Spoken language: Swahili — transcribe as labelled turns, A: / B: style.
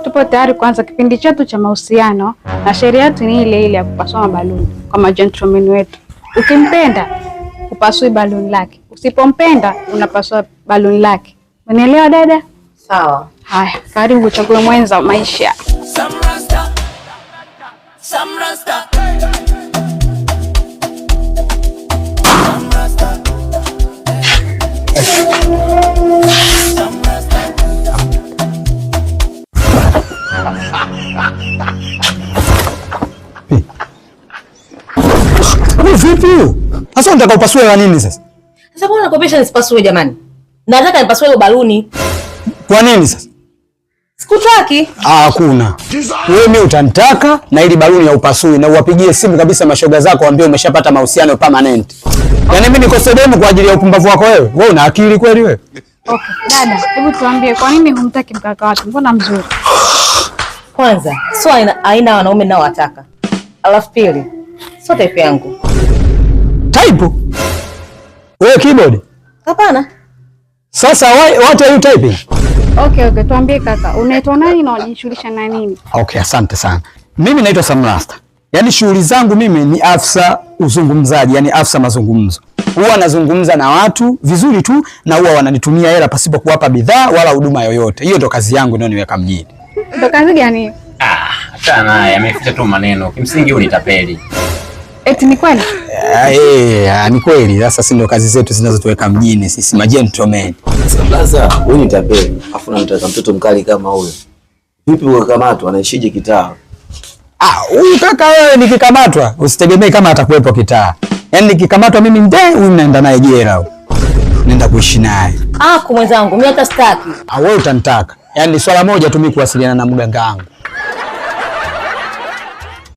A: Tupo tayari kuanza kipindi chetu cha mahusiano na sheria yetu ni ile ile ya kupasua mabaluni kwa magentleman wetu. Ukimpenda upasui baluni lake, usipompenda unapasua baluni lake. Unielewa dada?
B: Sawa.
A: Haya, karibu uchague mwenza wa maisha.
C: Some Rasta, some Rasta, some Rasta, some Rasta.
D: Wewe vipi huyo? Sasa unataka upasue wa nini sasa?
B: Sasa mbona nakopesha nisipasue jamani? Nataka nipasue hiyo baluni.
D: Kwa nini sasa?
B: Sikutaki.
D: Ah, hakuna. Wewe mimi utanitaka na ili baluni ya upasui na uwapigie simu kabisa mashoga zako waambie umeshapata mahusiano permanent. Yaani mimi niko sedemu kwa ajili ya upumbavu wako wewe. Wewe una akili kweli wewe?
A: Okay, dada, hebu tuambie kwa nini humtaki mkaka watu? Mbona mzuri?
B: Kwanza, sio aina ya wanaume nao wataka. Alafu pili, sio type yangu.
D: Type. Wewe keyboard.
B: Hapana.
D: Sasa why, what are you typing?
A: Okay, tuambie kaka, unaitwa nani na unajishughulisha na nini?
D: Okay, asante sana. Mimi naitwa Samrasta. Yaani shughuli zangu mimi ni afisa uzungumzaji, yani afisa mazungumzo. Huwa nazungumza na watu vizuri tu na huwa wananitumia hela pasipo kuwapa bidhaa wala huduma yoyote. Hiyo ndo kazi yangu inayoniweka mjini.
A: Ndo kazi gani?
E: Ah, achana naye, ameficha tu maneno. Kimsingi huyu ni tapeli.
A: Eti ni kweli?
D: Ni kweli. Sasa si ndo kazi zetu zinazotuweka mjini sisi ma gentlemen.
F: Sasa huyu ni tapeli, afu namtaka mtoto mkali kama huyo. Vipi ukakamatwa, anaishije kitaa?
D: Ah, huyu kaka wewe nikikamatwa usitegemee kama atakuwepo kitaa. Yaani nikikamatwa mimi nde huyu naenda naye jela huyu. Naenda kuishi naye.
B: Ako mwenzangu, mimi hata sitaki.
D: Ah, wewe utanitaka. Yaani ni swala moja tu mimi kuwasiliana na mganga wangu.